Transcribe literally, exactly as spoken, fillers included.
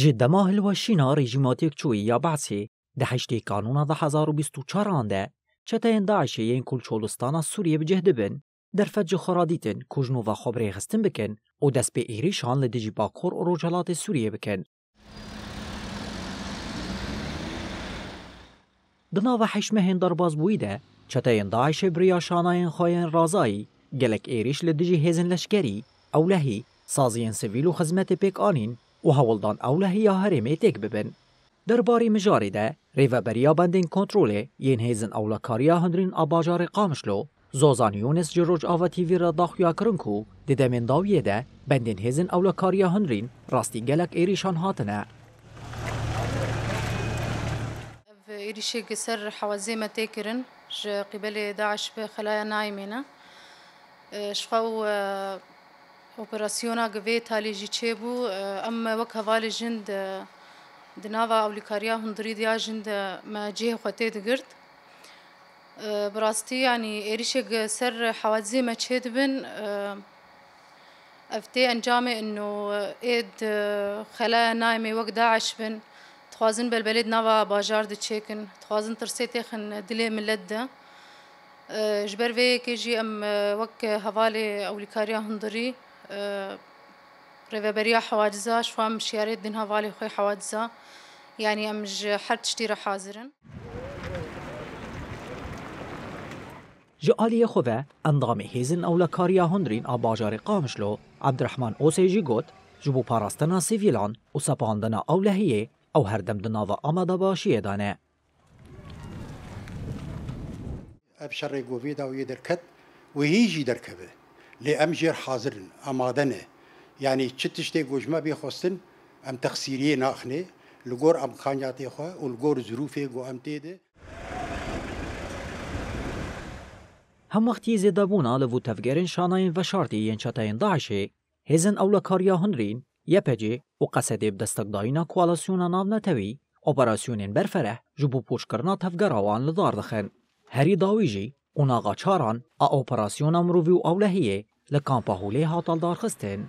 Ji dema hilweşîna rejîma têkçûyî ya Be'sê di heştê Kanûna du hezar û bîst û çaran de, çeteyên DAIŞê yên ku li çolistana Sûriyê bi cih dibin, derfet ji xwe re dîtin ku ji nû ve xwe bi rêxistin bikin û dest pê êrîşan li dijî Bakur û Rojhilatê Sûriyê bikin. Di nava heşt mehên derbasbûyî de, çeteyên DAIŞê bi riya şanayên xwe yên razayî gelek êrîş li dijî hêzên leşkerî, ewlehî, saziyên sivîl û xizmetê pêk anîn û hewldan ewlehî ya herêmê têk bibin. Derbarî mijarê de, rêveberiya bendên kontrolê yên hêzên ewlekariya hundirîn a bajarê Qamişlo, Zozan Yûnis ji Rojava T V re daxuya kirin ku di demên dawiyê de bendên hêzên ewlekariya hundirîn rastî gelek êrîşan hatine. Ev êrîşek ser hewazê me tê kirin ji qîbelê DAIŞ bi xelaya nayê me ne. E, ji xwe û, e, operasyona gi vê talê jî çêbû, e, em wek hevalê jin di, di nava ewlîkariya hundirî de ya jin de me cihê xwe tê digirt. E, bi rastî, yanî êrîşek ser hewazê me çêdibin, e, Ev tê encamê ino êd xelaya nayê me wek DAIŞ bin, dixwazin belbelê di nava bajar de çêkin, dixwazin tirsê têxin dilê milet de. E, ji ber vê yekê jî em, e, wek hevalê ewlîkariya hundirî, e, rêveberiya hewaciza, ji xwe em şiyarê din hevalê xwe hewaciza, yanî em ji her tiştî re hazir in. Ji aliyê xwe ve endamê hêzên ewlekariya hundirîn a bajarê Qamişlo, Abdurrahman Osê jî got, ji bo parastina sivîlan û sepandina ewlehiyê ew herdem di nava amadebaşiyê de ne. Ev şerê ku vê dawiyê derket, wê hîn jî derkeve. Lê em jêr hazir in, amade ne. Yanî çi tiştê ku ji me bê xwestin, em texsîriyê naxinê, li gor emkaniyatê xwe û li gor zirûfê ku em tê de. Hemwextî zêdebûna li vû tevgerên şanayên veşartî yên çeteyên DAIŞê, hêzên ewlekariya hundirîn, Y P G û Qesedê bi destekdayîna koalîsyona navnetewî, operasyonên berfereh ji bo pûçkirina tevgera wan li dar dixin. Herî dawî jî qonaxa çaran a operasyona mirovî û ewlehiyê li kampa Hûlê hat lidarxistin.